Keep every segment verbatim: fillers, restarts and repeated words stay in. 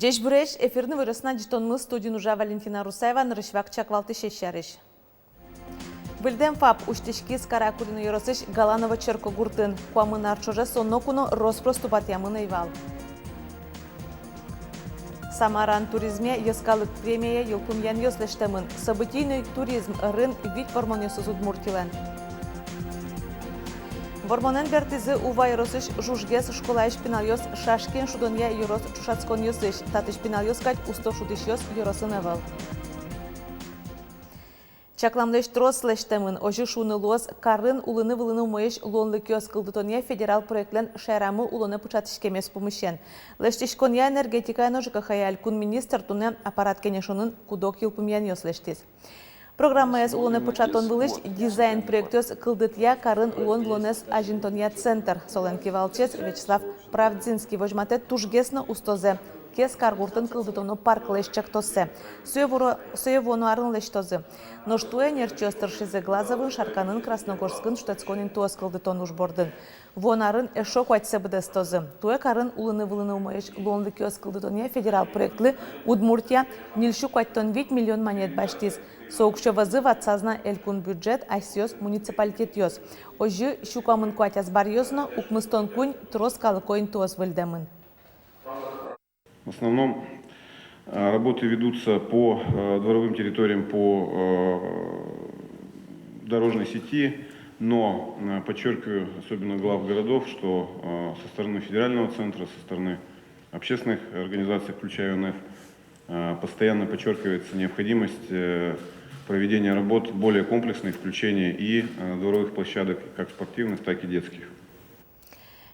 Ӟечбуресь! Эфирын «Иворъёс» но ӝытонмы. Студиын ужа Валентина Русаева. Нырысь вакчияк валтӥсез сярысь. Выльдэм ФАП усьтӥськиз Каракулино ёросысь Галаново черкогуртын. Куамын ар ӵоже со ноку но рос-прос тупатъямын ӧй вал. Самараын туризмъя йӧскалык премияя йылпумъянъёс лэсьтэмын. «Событийный туризм» ӧрын вить вормонъёсыз Удмуртилэн. Вормонэн бертӥзы Ува ёросысь Жужгес школаысь пиналъёс шашкиен шудонъя ёрос ӵошатсконъёсысь. Татысь пиналъёс кадь усто шудӥсьёс ёросын ӧвӧл. Чакламлэсь трос лэсьтэмын. Озьы шуыны луоз карын улыны-вылыны умоесь луонлыкъёс кылдытонъя федерал проектлэн шаерамы улонэ пыӵатӥськемез пумысен. Лэсьтӥськонъя, энергетикая но ЖКХ-я элькун министр туннэ Аппарат кенешонын куд-ог йылпумъянъёс лэсьтӥз. Программаез улонэ пыӵатон вылысь дизайн проектъёс кылдытъя карын улон-вылонэз азинтонъя центр. Солэн кивалтӥсез Вячеслав Правдзинский возьматэ тужгес но устозэ. Кез каргуртын кылдытоно парклэсь чактоссэ. Сое вуро-, сое вуоно арын лэсьтозы. Нош туэ ӧнерчиос тыршизы Глазовын, Шарканын, Красногорскын шутэтскон интыос кылдытон уж бордын. Вуоно арын эшшо куатьсэ быдэстозы. Туэ карын улыны-вылыны умоесь луонлыкъёс кылдытонъя федерал проектлы Удмуртия ньыльсю куатьтон вить миллион манет басьтӥз. Со уксё вӧзы ватсаз на элькун бюджет, асьсэос муниципалитетъёс. Озьы сю куамын куать азбаръёс но укмыстон куинь трос калыко интыос выльдэмын. В основном, э, работы ведутся по, э, дворовым территориям, по, э, дорожной сети, но, э, подчеркиваю, особенно глав городов, что, э, со стороны федерального центра, со стороны общественных организаций, включая ОНФ, э, постоянно подчеркивается необходимость, э, проведения работ более комплексной, включения и, э, дворовых площадок, как спортивных, так и детских.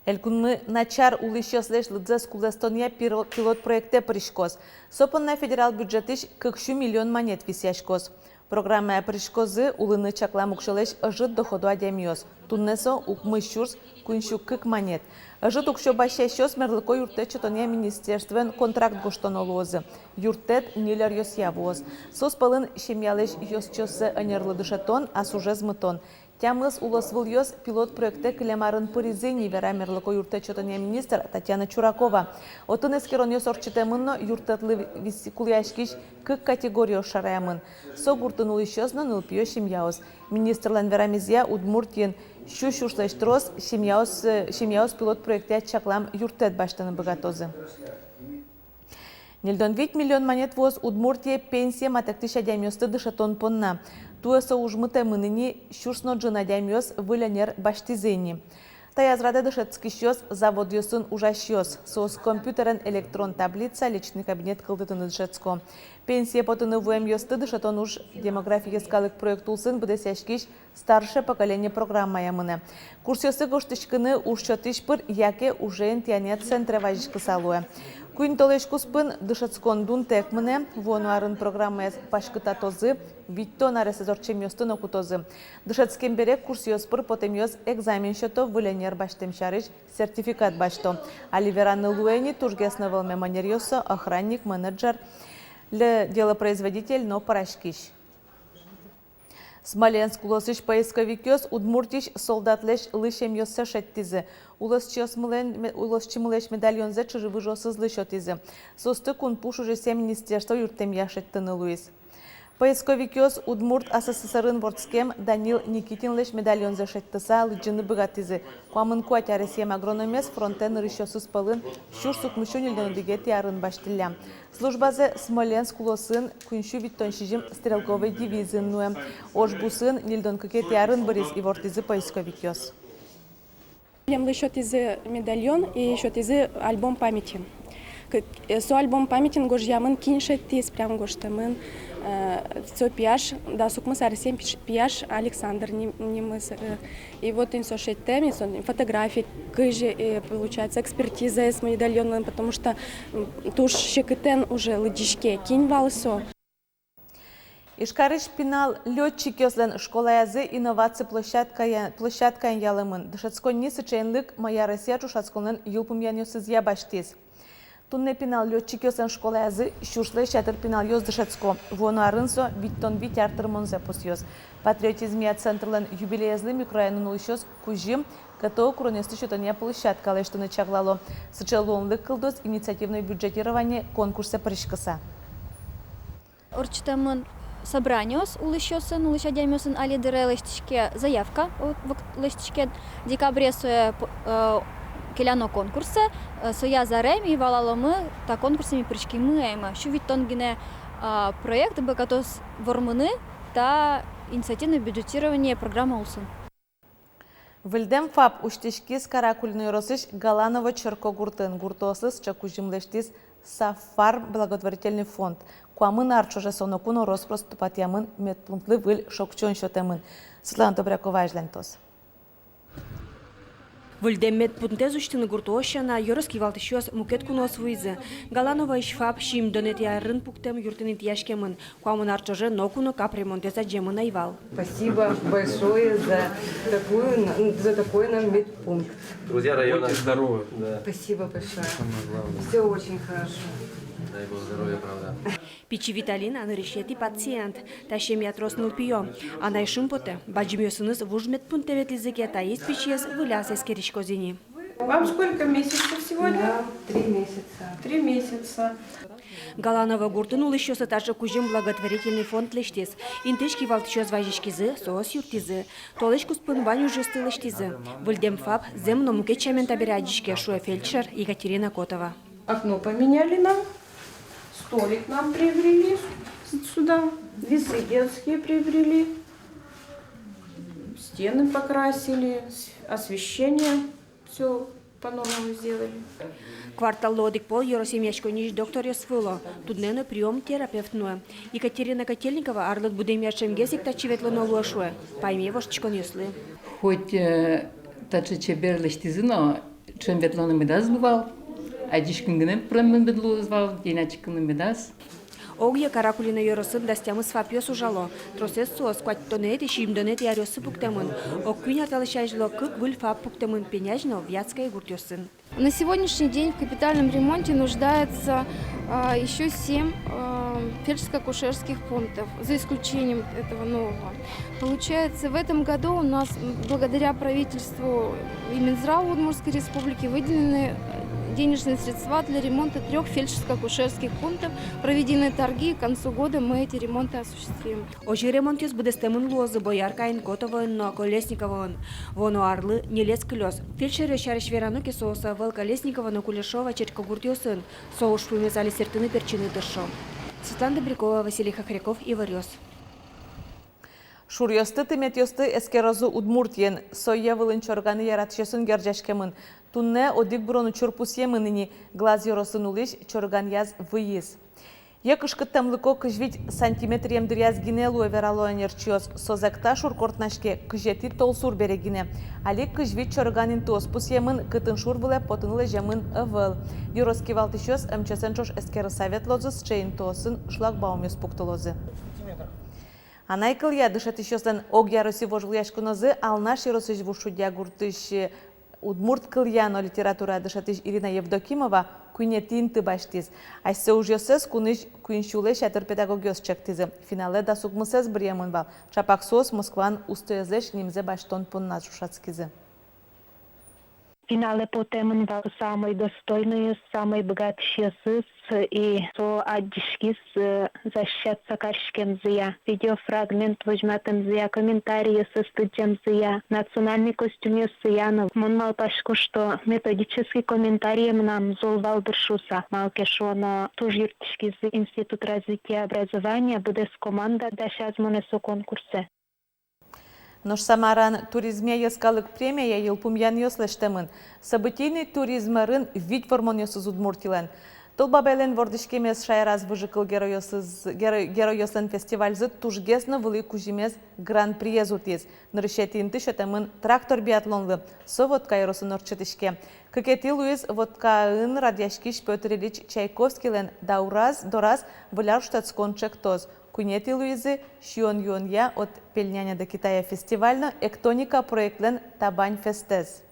Элькунмы начар улӥсьёслэсь лыдзэс кулэстонъя пиро-, пилот проектэ пыриськоз. Со понна федерал бюджетысь кык сю миллион манет висъяськоз. Программае пыриськозы улыны чаклам уксёлэсь ӧжыт доходо адямиос. Туннэ со укмыс сюрс куинь сю кык манет. Ӧжыт уксё басьясьёс мерлыко юрттэт сётонъя министерствоен контракт гожтоно луозы. Юрттэт ньыль аръёсъя вуоз. Соос пӧлын семьялэсь ёзчиоссэ ӧнерлы дышетон, ас ужез мытон. Тямыс улосвылъёс пилот проектэ кылем арын пыризы ни, вера мерлыко юрттэт сётонъя министр Татьяна Чуракова. Отын эскеронъёс ортчытэмын но юрттэтлы вис-, кулэяськись кык категориос шараямын. Со гуртын улӥсьёс но нылпиё семьяос. Министрлэн верамезъя, Удмуртиын сю сюрслэсь трос семьяос, э, семьяос пилот проектъя чаклам юрттэт басьтыны быгатозы. Ньыльдон вить миллион манет вуоз Удмуртие пенсие матэктӥсь адямиосты дышетон понна. Туэ со уж мытэмын ини, сюрс но ӝыны адямиос выль ӧнер басьтӥзы ини. Таяз радэ дышетскисьёс, заводъёсын ужасьёс. Соос компьютерен электрон таблица, личный кабинет кылдытыны дышетско. Пенсие потыны вуэмъёсты дышетон уж «Демография» йӧскалык проект улсын быдэсъяськись «Старшее поколение» программая мынэ. Курсъёсы гожтӥськыны уж сётӥсь пыр яке уже интыянъя центре вазиськыса луэ. Куинь толэзь куспын дышетскон дунтэк мынэ. Вуоно арын программаез паськытатозы, витьтон аресэз ортчемъёсты но кутозы. Дышетскем бере курсъёс пыр потэмъёс экзамен сёто, выль ӧнер басьтэм сярысь сертификат басьто. Али вераны луэ ини, тужгес но вӧлмем ӧнеръёс со охранник, менеджер, ле-, делопроизводитель но пӧраськись. Смоленск улосысь поисковикъёс Удмуртиысь солдатлэсь лысьӧмъёссэ шедьтӥзы. Улосчиосмылэн ме-, улосчимылэсь медальонзэ чыжы-выжыосызлы сётӥзы. Соосты кунпуш ужъёсъя министерство юрттэмъя шедьтыны луиз. Поисковикъёс Удмурт АССР-ын вордскем Данил Никитинлэсь медальонзэ шедьтыса лыдӟыны быгатӥзы. Куамын куать аресъем агрономез фронтэ нырысьёсыз пӧлын сюрс укмыссю ньыльдон одӥгетӥ арын басьтӥллям. Службазэ Смоленск улосын куиньсю витьтон сизьым стрелковой дивизиын нуэм. Ож бусын ньыльдон кыкетӥ арын быриз, ивортӥзы поисковикъёс. Милемлы сётӥзы медальон и сётӥзы альбом памяти. К-, э, со альбом памятин гожъямын, кин шедьтӥз, прям гожтэмын, э, со пияш, дас укмыс аресъем пиш-, пияш, Александр ним-, нимыз, э, И вот ини со шедьтэм, и со фотография, кызьы, э, получается, экспертизаез медальонлэн, потому что, м, туж секытэн уже лыдӟиське, кин вал со. Ижкарысь пинал лётчикъёслэн школаязы инноваци площадкая-, площадкаен ялэмын. Дышетсконни сыӵе инлык «Моя Россия» ӵошатсконлэн йылпумъянъёсызъя басьтӥз. Туннэ пинал лётчикъёслэн школаязы сюрслэсь ятыр пиналъёс дышетско. Вуоно арын со витьтон вить ар тырмонзэ пусъёз. Патриотизмъя центрлэн юбилеезлы микрорайонын улӥсьёс кузьым ГТО куронъёсты сётонъя площадка лэсьтыны чаклало. Сыӵе луонлык кылдоз «Инициативное бюджетирование» конкурсэ пыриськыса. Ортчытэмын собраниос улӥсьёсын, улӥсь адямиосын, али дыре лэсьтӥське заявка, о, вак-, лэсьтӥське декабре сое п-, э, келяно конкурсэ, э, соя зарем и валаломы, та конкурсэ ми пыриськимы ай ма. Сю витьтон гинэ, а, проект быгатоз вормыны та инициативное бюджетирование программа улсын. Выльдэм ФАП усьтӥськиз Каракулино ёросысь Галаново черкогуртын. Гуртоослы сыӵе кузьым лэсьтӥз «Саффарм» благотворительный фонд. Куамын ар ӵоже со ноку но рос-прос тупатъямын, медпунктлы выль шокчон сётэмын. Светлана Добрякова азьланьтоз. Выльдэм медпунктэз усьтыны гуртоос сяна ёрос кивалтӥсьёс мукет куноос вуизы. Галановоысь ФАП сизьымдонэтӥ арын пуктэм юртын интыяськемын. Куамын ар ӵоже ноку но капремонтэз адӟемын ӧй вал. Спасибо большое за такую, за такой нам медпункт. Друзья района. Будьте здоровы. Да. Спасибо большое. Самое главное. Всё очень хорошо. Дай Бог здоровья, правда. Пичи Виталина — нырысетӥ пациент. Та семья трос нылпиё. Анай шумпотэ: бадӟымъёсыныз вуж медпунктэ ветлӥзы ке, таиз пичиез выляз эскериськоз ини. Вам сколько месяцев сегодня? Да, три месяца. Три месяца. Галаново гуртын улӥсьёслы таӵе кузьым благотворительный фонд лэсьтӥз. Интыысь кивалтӥсьёс вазиськизы, соос юрттӥзы. Толэзь куспын вань ужъёсты лэсьтӥзы. Выльдэм ФАП зэм но мукет сямен табере адӟиське, шуэ фельдшер Екатерина Котова. Окно поменяли нам, столик нам приобрели с-, сюда, весы детские приобрели, стены покрасили, с-, освещение. Всё по-новому сделали. Кварталлы одӥг пол ёрос эмъяськонниысь докторъёс вуо, туннэ но приём терапевт нуэ. Екатерина Котельникова арлыд будэмъя ӵемгес ик татчы ветлоно луэ, шуэ, пайме воштӥськонъёслы. Хоть, э, таӵе чебер лэсьтӥзы но, ӵем ветлоно медаз луы вал, адӟиськыны гинэ пыремын мед луоз вал, день адӟиськыны медаз. Огъя Каракулино ёросын дас тямыс ФАПъёс ужало. Тросэз соос куатьтонэтӥ, сизьымдонэтӥ аръёсы пуктэмын. Ог куинь ар талэсь азьло кык выль ФАП пуктэмын Пенязь но Вятское гуртъёсын. На сегодняшний день в капитальном ремонте нуждается, а, ещё семь, а, фельдшерско-акушерских пунктов, за исключением этого нового. Получается, в этом году у нас, м, благодаря правительству и Минздраву Удмуртской Республики выделены, э, денежные средства для ремонта трёх фельдшерско-акушерских пунктов. Проведены торги, и к концу года мы эти ремонты осуществим. Озьы ремонтъёс быдэстэмын луозы Бояркаын, Котовоын но Колесниковоын. Вуоно арлы ньылез кылёз. Фельдшеръёс сярысь верано ке, соос ӧвӧл Колесниково но Кулешово черкогуртъёсын. Со ужпумез али сэртыны-пертчыны тыршо. Светлана Добрякова, Василий Хохряков, «Иворъёс». Шуръёсты, тыметъёсты эскерозы Удмуртиын. Сое вылын чорыганы яратӥсьёсын герӟаськемын. Туннэ одӥг бырон учыр пусъемын ини: Глаз ёросын улӥсь чорыганъяз выйиз. Йӧ кышкыттэмлыко кызь вить сантиметръем дыръяз гинэ луэ, верало ӧнерчиос. Со зӧкта шур кортнаське кызетӥ толсур бере гинэ. Али кызь вить чорыган интыос пусъемын, кытын шур вылэ потыны лэземын ӧвӧл. Ёрос кивалтӥсьёс МЧС-эн ӵош эскерыса ветлозы, сыӵе интыосын шлагбаумъёс пуктылозы. Анай кылъя дышетӥсьёслэн огъяроссиысь вожвылъяськонозы Алнаш ёросысь Вуж Шудья гуртысь удмурт кылъя но литературая дышетӥсь Ирина Евдокимова куинетӥ инты басьтӥз. Асьсэ ужъёссэс кунысь куинь сюлэсь ятыр педагогъёс чектӥзы. Финалэ дас укмысэз быръемын вал. Ӵапак соос Москваын устоезлэсь нимзэ басьтон понна ӵошатскизы. Финалэ потэмын вал самой достойноез, самой быгатӥсьёсыз, и со адӟиськиз, э, защищаться кариськемзыя, видеофрагмент возьматэмзыя, комментарийёсыз лыдӟемзыя, национальной костюмъёссыя но. Мон малпасько, что методический комментарий мынам зол вал дыр шуыса, малы ке шуоно туж юрттӥськиз Институт развития образования, быдэс команда дасяз монэ со конкурсэ. Нош Самараын туризмъя йӧскалык премияя йылпумъянъёс лэсьтэмын. Событийный туризм ӧрын вить вормонъёсыз Удмуртилэн. Тол Бабайлэн вордӥськемез шаераз выжыкыл геройёсыз, геро-, геройёслэн фестивальзы тужгес но вылӥ кузьымез, гран-приез утӥз. Нырысетӥ инты сётэмын трактор биатлонлы. Со Вотка ёросын ортчытӥське. Кыкетӥ луиз Воткаын радъяськись Пётр Ильич Чайковскийлэн даураз дораз выль ар шутэтскон ӵектос. Куинетӥ луизы сиён-юонъя «От пельняня до Китая» фестиваль но «Эктоника» проектлэн Табань фестэз.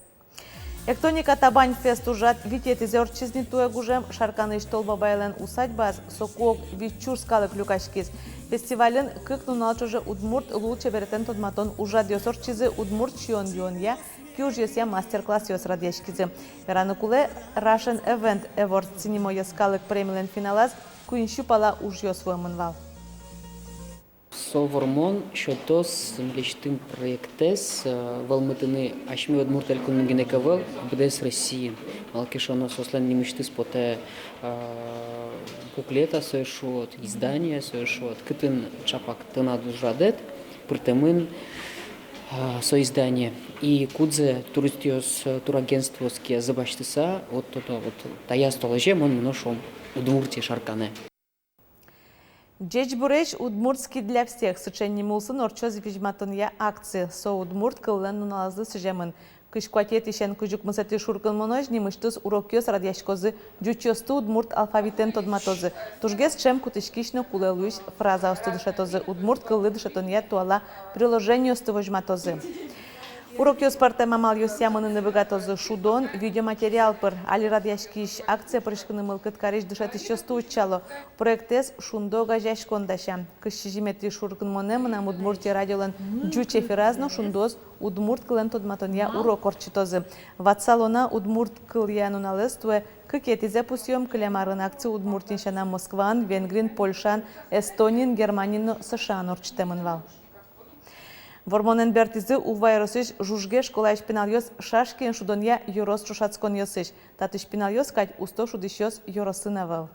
«Эктоника» Табань фест ужрад витетӥзэ ортчиз ни туэ гужем. Шарканысь Тол Бабайлэн усадьбаез соку ог вить сюрс калык люкаськиз. Фестивальын кык нунал ӵоже удмурт лулчеберетэн тодматон ужрадъёс ортчизы, удмурт сиён-юонъя ужъёсъя мастер-классъёс радъяськизы. Вераны кулэ, Russian Event Awards синемо йӧскалык премилэн финалаз куинь сю пала ужъёс вуэмын вал. Со вормон сётоз милесьтым проектэз, э, вӧлмытыны асьме Удмурт Элькунын гинэ ӧвӧл, а быдэс Россиын. Малы ке шуоно, соослэн нимысьтыз потэ, э, буклета, сое шуод, издание, сое шуод, кытын чапак тынад ужрадэд пыртэмын, э, со издание. И кудзэ туристъёс, э, турагентствоос ке зэбасьтыса, вот, вот, вот таяз толэзе мон мыно, шуом, Удмуртие, Шарканэ. «Ӟечбуресь, Удмуртский для всех» — сыӵе ним улсын ортчоз визьматонъя акция. Со удмурт кыллэн нуналазлы сӥземын. Кызь куатетӥысен кызь укмысэтӥ шуркынмонозь нимысьтыз урокъёс радъяськозы ӟучъёсты удмурт алфавитэн тодматозы. Тужгес ӵем кутӥськись но кулэ луись фразаосты дышетозы, удмурт кыллы дышетонъя туала приложениосты возьматозы. Урокъёс пӧртэм амалъёсъя мыныны быгатозы: шудон, видеоматериал пыр. Али радъяськись акцие пыриськыны мылкыд карись дышетӥсьёсты утчало. Проектэз «Шунды» огазеяськон дася. Кызь сизьыметӥ шуркынмонэ «Мынам Удмуртие» радиолэн ӟуч эфираз но «Шундыос» удмурт кылэн тодматонъя урок ортчытозы. Ватсалом на, удмурт кылъя нуналэз туэ кыкетӥзэ пусъём. Кылем арын акция Удмуртиын сяна Москваын, Венгриын, Польшаын, Эстониын, Германиын но С Ш Аын ортчытэмын вал. Вормонэн бертӥзы Ува ёросысь Жужге школаысь пиналъёс шашкиен шудонъя ёрос ӵошатсконъёсысь. Татысь пиналъёс кадь усто шудӥсьёс ёросын ӧвӧл.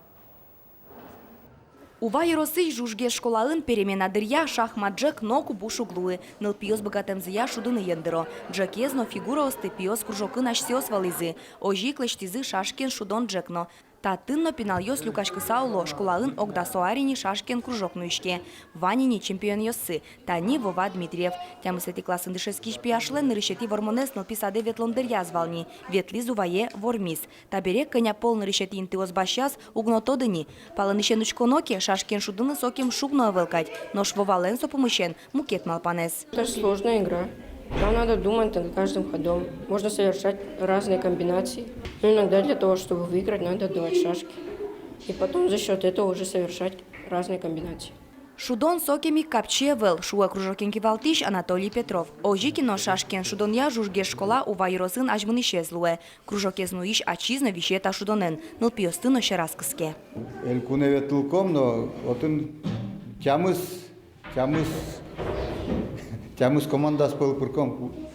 Ува ёросысь Жужге школаын перемена дыръя шахмат ӝӧк но кубуш уг луы. Нылпиос быгатэмзыя шудыны ӧндыро. Ӝӧкез но фигураосты пиос кружокын асьсэос вӧлӥзы. Озьы ик лэсьтӥзы шашкиен шудон ӝӧк но. Татын но пиналъёс люкаськыса уло. Школаын ог дасо ар ини шашкиен кружок нуиське. Вань ини чемпионъёссы. Тани Вова Дмитриев. Тямысэтӥ классын дышетскись пияшлэн нырысетӥ вормонэз нылпи садэ ветлон дыръяз вал ни. Ветлӥз Увае, вормиз. Табере кӧня пол нырысетӥ интыос басьяз, уг но тоды ни. Палэнысен учконо ке, шашкиен шудыны сокем шуг но ӧвӧл кадь. Нош Вовалэн со пумысен мукет малпанэз. Это сложная игра. Там надо думать над каждым ходом. Можно совершать разные комбинации. Но иногда для того, чтобы выиграть, надо отдавать шашки. И потом за счёт этого уже совершать разные комбинации. Шудон сокем ик капчи ӧвӧл, шуэ кружокын кивалтӥсь Анатолий Петров. Озьы ик но шашкиен шудонъя Жужге школа Ува ёросын азьмынӥсез луэ. Кружокез нуись ачиз но висе та шудонэн, нылпиосты но сьӧраз кыске. Элькунэ ветлылӥськом но, отын тямыс, тямыс, тямыс командаз пӧлы пырком,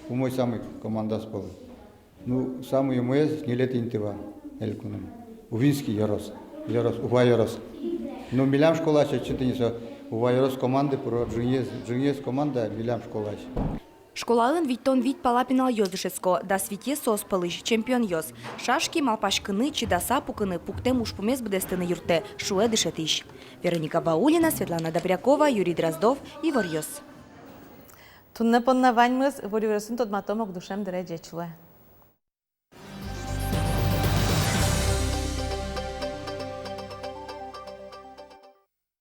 у-, умой самой командаз пӧлы. Ну, самой умоез ньылетӥ инты вал элькунын. Увинский ёрос, ёрос, Ува ёрос. Ну, милям школаысь отчы тӥни со Ува ёрос команда пыро, ӝынез, ӝынез команда милям школаысь. Школаын витьтон вить пала пиналъёс дышетско, дас витез соос пӧлысь чемпионъёс. Шашки малпаськыны, чидаса пукыны, пуктэм ужпумез быдэстыны юрттэ, шуэ дышетӥсь. Вероника Ваулина, Светлана Добрякова, Юрий Дроздов, «Иворъёс». Туннэ понна ваньмыз. Выль иворъёсын тодматом огдышем дыре. Ӟеч улэ.